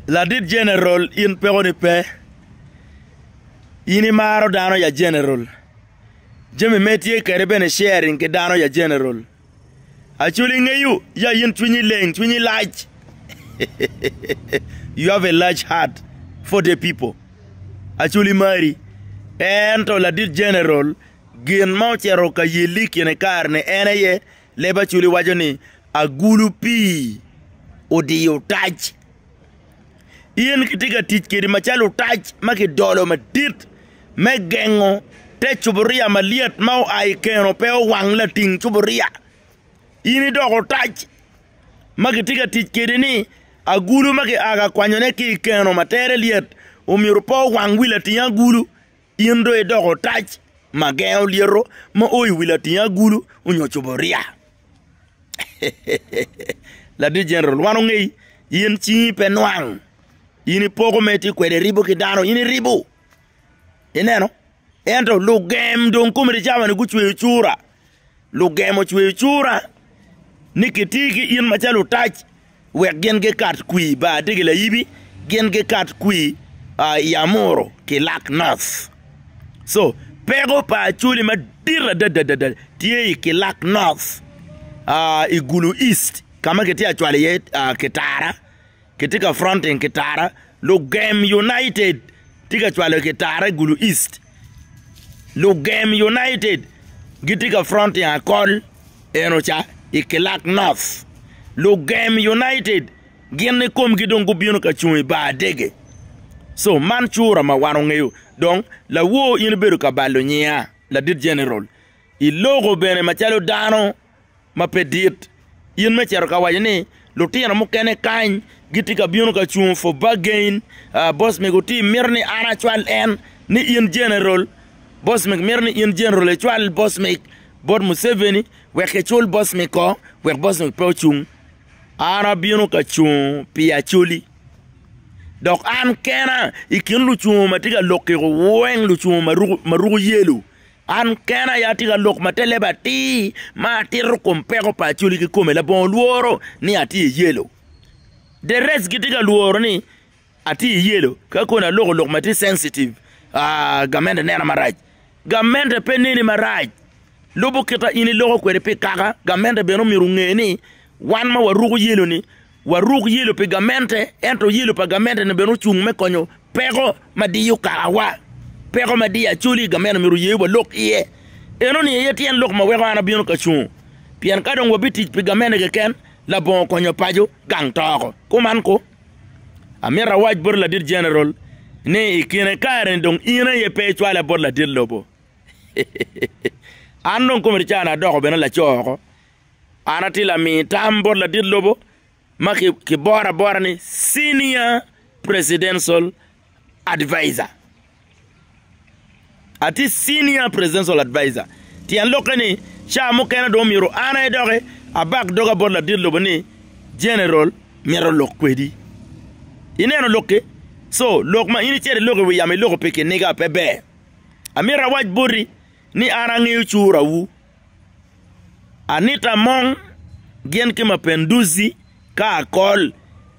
Ladit General in pekoni pe. In imaro dano ya General. Jami ma itye kwede bene sharing ki dano ya General. Acholi ngeyo ya in cwinyi leng, cwinyi lac. You have a large heart for the people. Acholi mari. Ento ladit General gin ma ocito ka yelli i kine kare-ni en aye leb Acholi waco ni agulu pii odiyo otac. In kitye ka tic kwedi macalo otac ma kidolo madit me gengo te cuburia malyet ma oa i keno pe owang lating cuburia. In idoko otac ma kitye ka tic kwedi ni agulu ma kia ka kwanyone ki i keno ma tere lyet omyero pe owang wi lating agulu. In dong idoko otac ma gengo lyeto ma o i wi lating agulu nyo cuburia. Ladit General, wan ongei in cingi pe nwang, in ipoko ma itye kwede iribo ki dano, in iribo. Ineno? Ento lugem dong komedi cawa-ni gucweyo cura. Lugem ocweyo cura ni kiti ki in macalo otac wek gin gikat kwir bar tye ki layibi, gin gikat kwir i Amuru ki Lak North. So, peko pa Acholi madit adada tye i Kilak North, i Gulu East ka ma kitye ka cwalo iye kitara. Kitye ka fronting kitara, Lugem United tye ka cwalo kitara i Gulu East. Lugem United gitye ka fronting akol eno ca i Kilak North. Lugem United gin i komgi dong gubino ka cung i bar dege. So man cura ma wan ongeyo. Dong lawor in ibedo ka balo nyinga ladit General. Iloko bene macalo dano. ma pe dit. In me cito ka waco ni lutino mukene kany gitye ka bino ka cungo for bargain, boss mego tye mito ni an acwal en ni in general, boss meg mito ni in general icwal boss meg bot Museveni wek kicul boss meg ko wek boss meg pe ocung. An abino ka cungo pi Acholi dok an kena i kin lucungo ma tye ka lok kiko weng lucungo ma ruko yelo. An kena aye atye ka lok ma te leb atir ma atito kom peko pa Acholi kikome labongo lworo ni atye i yelo. The rest gitye ka lworo ni atye i yelo ka koni aloko lok ma tye sensitive aa gamente nena marac. Gamente pe neni marac. Lubo kita in iloko kwede pi kaka gamente bene omyero onge ni wan ma waruko yelo ni Waruk yelo pi gamente, ento yelo pa gamente-ni bene ocung me konyo peko ma diyo kakawa. Peko ma diyo Acholi gamente myero oye walok iye. Enoni aye tyen lok ma weko an abino ka cungo, pien ka dong wabitic pi gamente keken labongo konyo paco, gang to oko. Kuman ko, amito awac bot ladit General ni i kine kare-ni dong in aye pe icwala bot ladit lobo. An dong komiti ca-ni adoko bene laco oko. An atye lami tam bot ladit lobo ma kiboro abora ni Senior Presidential Advisor. Atye Senior Presidential Advisor. Tyen lokke ni ca mukene dong myero an aye doki abak doga bot ladit lobo ni General mito lok kwedi. Ineno lokki? So, lok ma in icito iloko i wi yamo iloko pi kiniga pe ber. Amito awac boti ni an angeyo curawu. Anita Among gin ki Mapenduzi ka akol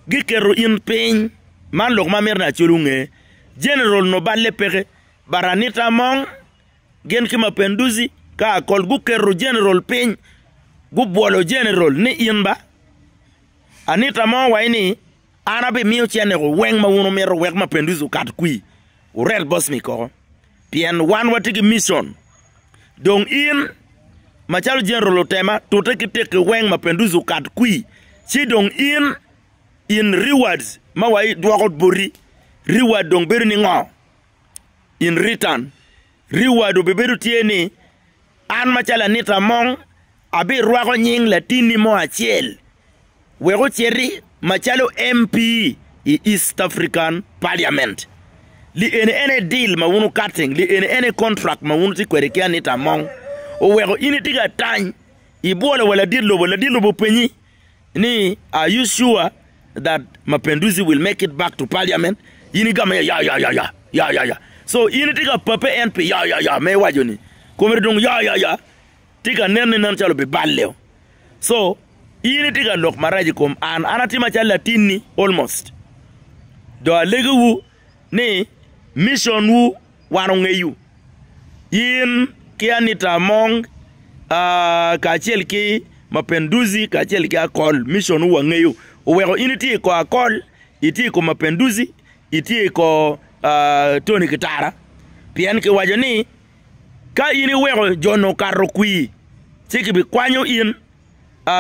giketo in piny man lok ma amito ni acol onge General no balle peke but Anita Among gin ki Mapenduzi ka akol guketo General piny gubwolo General ni in ba Anita Among waci ni an abimiyo cene weng ma wun wumito wek Mapenduzi okat kwi wuret bosmic koko pien wan watye ki mission Dong in, macalo Jeneral otema, tute ki tekki weng ma Penduzi okat kwi, ci dong in, in rewards ma wa idwoko boti, reward dong bedo ni ngo? In return, reward obibedo tye ni, an macalo Anita Among, Abirwako nying latinni mo acel wek ociti macalo MP i East African Parliament. Li eni en aye deal ma wun wucutting, li eni en aye contract ma wun wutye kwede ki Anita Among. Oweko in itye ka tany, ibwolo wa ladit lobo, ladit lobo openyi ni are you sure that Mapenduzi will make it back to parliament? In igamo iye ya ya ya ya ya ya ya. So in itye ka pape en pi ya ya ya ma iwaco ni kome dong ya ya ya. Tye ka nen ni nen calo obiballe. So, in itye ka lok marac i kom an. An atye macalo latinni almost. Dong alegowu ni mission wu wan ongeyu. In ki Anita Among kacel ki Mapenduzi kacel ki Akol mission wu wangeyo. Oweko in itye i kor Akol, itye i kor Mapenduzi, itye i kor Tony Kitara pien kiwaco ni ka in iweko jo-ni okato kwir ci kibikwanyo in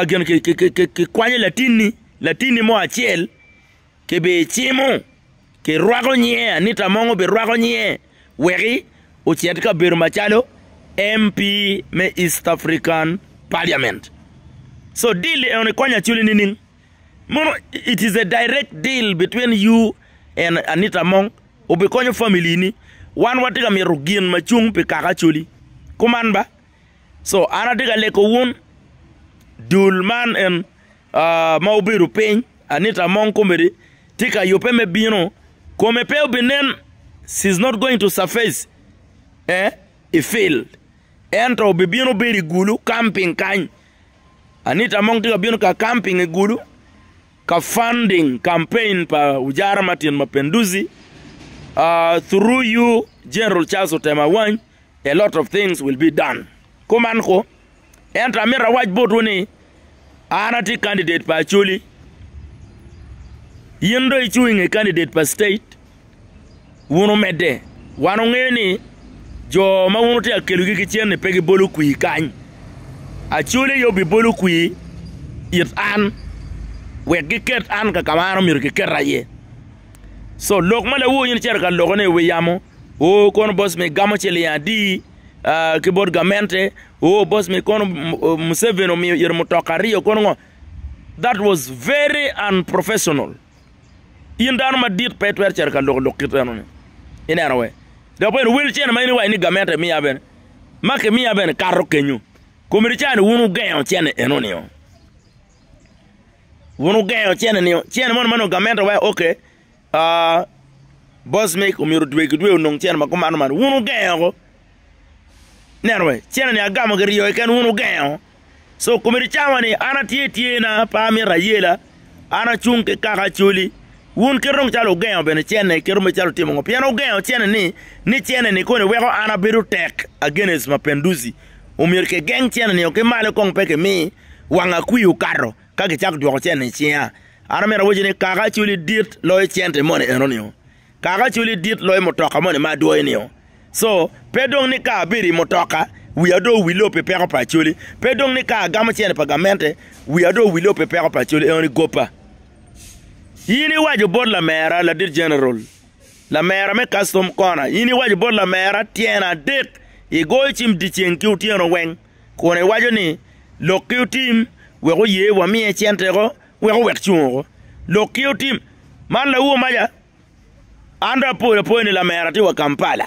gin kikwanyo latinni, latinni mo acel kibicimo kirwako nyinge Anita Among obirwako nyinge weki ocit ka bedo macalo MP me East African Parliament. So deal eno konyo Acholi nining? Mono it is a direct deal between you and Anita Among obikonyo family ni wan watye ka mito gin ma cung pi kaka Acholi kuman ba? So an atye ka leko wun dul man en ma obedo piny Anita Among komedi tye ka yubbe me bino kome pe obinen she is not going to surface eh i field ento obibino bedo i gulu camping kany Anita Among tye ka bino ka camping i gulu ka funding campaign pa Ujara Martin Mapenduzi uh, through you General Charles Otema Awany a lot of things will be done. Kuman ko, ento amito awac botwu ni an atye candidate pa Acholi. In dong icung i nge candidate pa state, wun wumedde. Wan wungeyo ni jo ma wun wutye ka kelogi ki cen-ni pe gibolo kwir kany. Acholi aye obibolo kwir it an wek giket an ka ma an omyero giketa iye. So lok ma lawor in icito ka lokone i wi yamo, oo kono boss me gamo ciling adi ki bot gamente, oo boss me kono Museveni omiyo ite mutoka aryo kono ngo, that was very unprofessional. In dano madit pe itwero cito ka loko lok kit eno-ni. Ineno we? Dok bene wel cene ma in iwaco ni gamente miya bene, ma kimiya bene kato kenyo. Komedi ca ni wun wugengo cene eno-ni-o. Wun wugengo cene-ni-o. Cene moni ma nongo gamente waco okay, ah, boss meg omyero dwe ki dwe onong cene ma kuman kuman. Wun wugengo ko. Ineno we? Cene-ni agamo kiryo keken wun wugengo. So komedi cawa ni an atye tyena pe amito ayela an acung ki kaka Acholi wun kit dong calo wugengo bene cene kit dong calo wutimo ngo pien wugengo cene ni ni cene ni koni weko an abedo tek against Mapenduzi omyero kigeng cene ni ki malo kong pe kimi wang akwi okato ka gicako dwoko cene i cinga an amito awaci ni kaka Acholi dit loyo cente moni eno nio. Kaka cwili dit loyo mutoka moni ma adwoyo nio. So, pe dong ni ka abedo i mutoka, wiya dong owillo pi peko pa Acholi. Pe dong ni ka agamo cene pa gamente, wiya dong owillo pi peko pa Acholi. Eno ni gopa. In iwaco bot lamera, ladit General, lamera me Custom Corner, in iwaco bot lamera tyen adek, igoyo cim dyeceng ki otyeno weng, kun iwaco ni, Lok ki otim, wek oye wamiye cente ko, wek owek cung oko. Lok ki otim. Man lawu maca. An dong apoyo apoya ni lamera tye wa Kampala.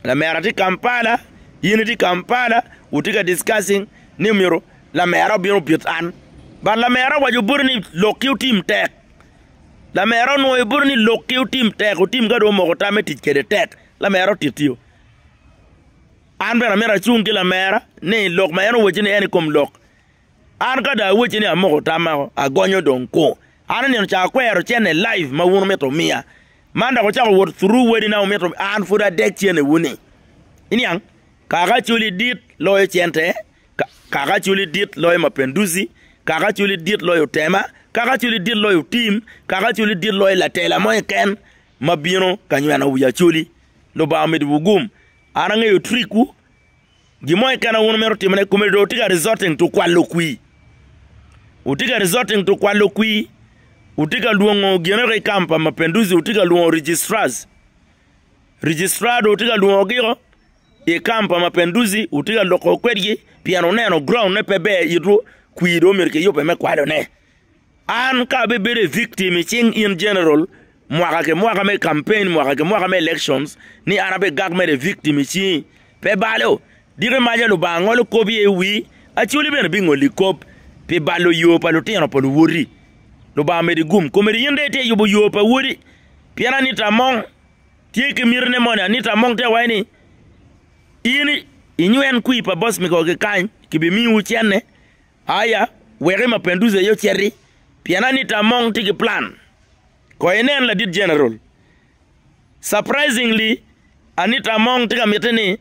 Lamera tye Kampala, in itye Kampala, wutye ka discussing ni myero lamera obin obit an. But lamera owaco boti ni lok ki otim tek. Lamera onwoyo boti ni lok ki otim tek, otim ka dong omoko tam me tic kwede tek. Lamera otiti-o. An bene amito acung ki lamera ni lok ma en owaci ni en i kom lok. An ka dong awacci ni amoko tamma, agonyo dong ku. An i nino ca akwero cene live ma wun wumito wumiya. Man dok wucako wot through wadina wumito an pud adek cene-wu ni. Iniang? Kaka Acholi dit loyo cente, kaka Acholi dit loyo Mapenduzi, kaka Acholi dit loyo Otema, kaka Acholi dit loyo Otim, kaka Acholi dit loyo latela mo keken ma bino ka nyweno wi Acholi. Lubanga omeddiwu gum. An angeyo trick-wu. Gin mo keken ma wun wumito timone, kome dong wutye ka resorting to kwalo kwir. Wutye ka resorting to kwalo kwir. Wutye ka lwongo gine ki i kamp pa Mapenduzi, wutye ka lwongo registrars. Registrar dong wutye ka lwongogi i kamp pa Mapenduzi, wutye ka loko kwedgi pien wuneno ground-ne pe ber itwu, kwir dong myero kiyubbe me kwalone. An ka abibedo i victim i cing in general mwaka ki mwaka me campaign mwaka ki mwaka me elections ni an abigak mere victim i cingi pe balo diki maca Lubanga ngolo kop iye i wii Acholi bene bingoli kop pi balo yo pa lutino pa luwoti Lubanga medi gum komedi in dong itye yubo yo pa wodi pien Anita Among tye ki miti ne moni Anita Among tye awaci ni in inywen kwir pa boss mego ki kany kibimiwu cene Aya, wek i Mapenduzi aye ociti, pien Anita Among tye ki plan. Ko inen ladit General. Surprisingly, Anita Among tye ka mitte ni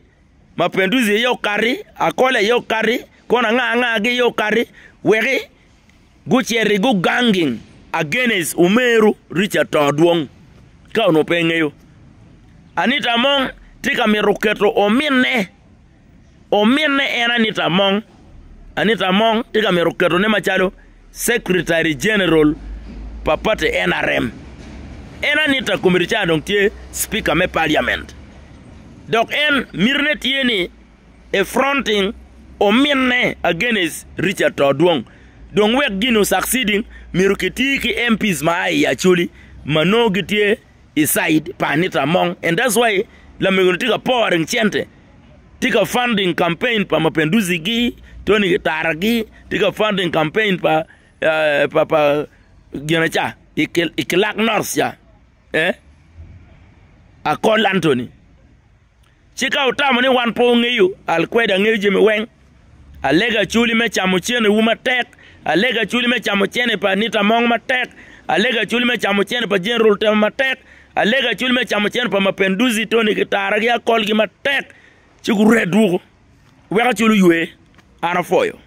Mapenduzi aye okati, Akole aye okati, kono anga anga gi aye okati weki guciti gu ganging against Omeru Richard Todwong ka onongo pe ingeyo. Anita Among tye ka mito keto ominne Ominne en Anita Among. Anita Among tye ka mito ketone macalo Secretary General pa party nrm. En Anita komiti ca dong tye Speaker me Parliament. Dok en mitine tye ni e fronting ominne against Richard Todwong. Dong wek gin o succeeding myero kiti ki MPs ma a i Acholi ma nongo gitye i side pa Anita Among and that's why lamego ni tye ka pouring cente tye ka funding campaign pa Mapenduzi gi Tony Kitara gi tye ka funding campaign pa pa pa gine ca i Kilak North ca eh Akol Anthony. Ci ka wutamo ni wan pe wungeyo, alkweda ngeyo jami weng. Alego acoli me camo cenewu matek, alego acoli me camo cene pa Anita Among matek, alego acoli me camo cene pa General Otema matek, alego acoli me camo cene pa Mapenduzi, Tony Kitara ki akolgi matek, ci gured woko wek acoli oywe. An apwoyo.